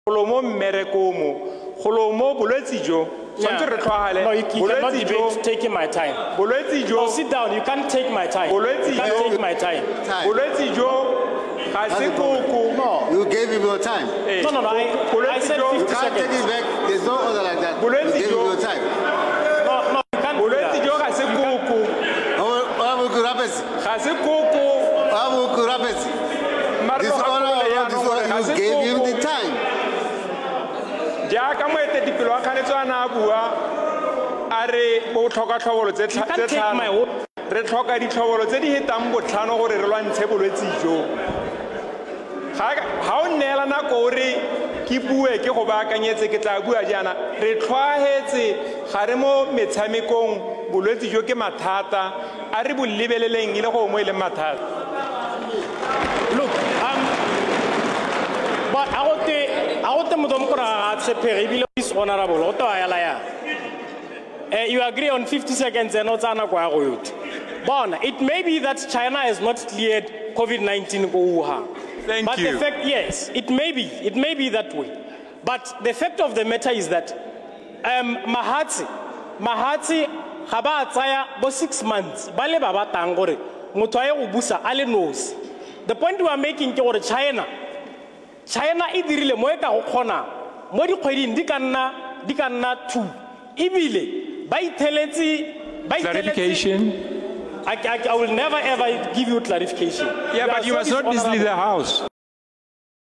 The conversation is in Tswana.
Golo mo mmereko mo golo mo bolwetse jo tshwanetse re tlhwagale. No, you cannot Bolwetse jo debate taking my time. Bolwetse No, jo sit down. You can't take my time. Bolwetse You can't jo- take my time. Time. Bolwetse jo ga se koko. No. You gave him your time. Eh, No. I bolwetse said jo- You 50 can't take seconds. it back. There's no order like that. You Bolwetse gave him jo- your time. No, you can't do Bolwetse that. jo ga se koko. Honorable Kurapetsi. Ga se koko. Honorable Kurapetsi. Mma re lo Disorder gakolole or not jaanong gore disorder, ga you se gave him koko. the time. Jaaka moeteledipele wa kganetso a ne a bua a re bo tlhoka tlhobolo tse You can't tse take my tlhano, whole. re tlhoka ditlhobolo tse di hetang botlhano gore re lwantshe bolwetse jo. Ga o nneela nako o re ke bue ke go baakanyetse, ke tla bua jaana. Re tlhwaetse ga re mo metshamekong, bolwetse jo ke mathata a re bo lebeleleng e le go mo e leng mathata. Look, but I want to motho mo ga tshepege ebile dishonorable go te wa yala yang. You agree on 50 seconds and o tsaya nako ya go yotlhe. Bona, it may be that China has not cleared COVID-19 ko Wuhan. Thank But the you. fact, yes, it may be that way. But the fact of the matter is that Mahatsi ga ba tsaya bo 6 months ba le ba batlang gore motho a ye go busa a le nosi. The point we are making ke gore China e dirile mo e ka go kgonang mo dikgweding di ka nna 2, ebile ba itheletse, ba itheletse. Clarification. I will never ever give you clarification. Yeah, You but are you so must not mislead dishonorable. the house.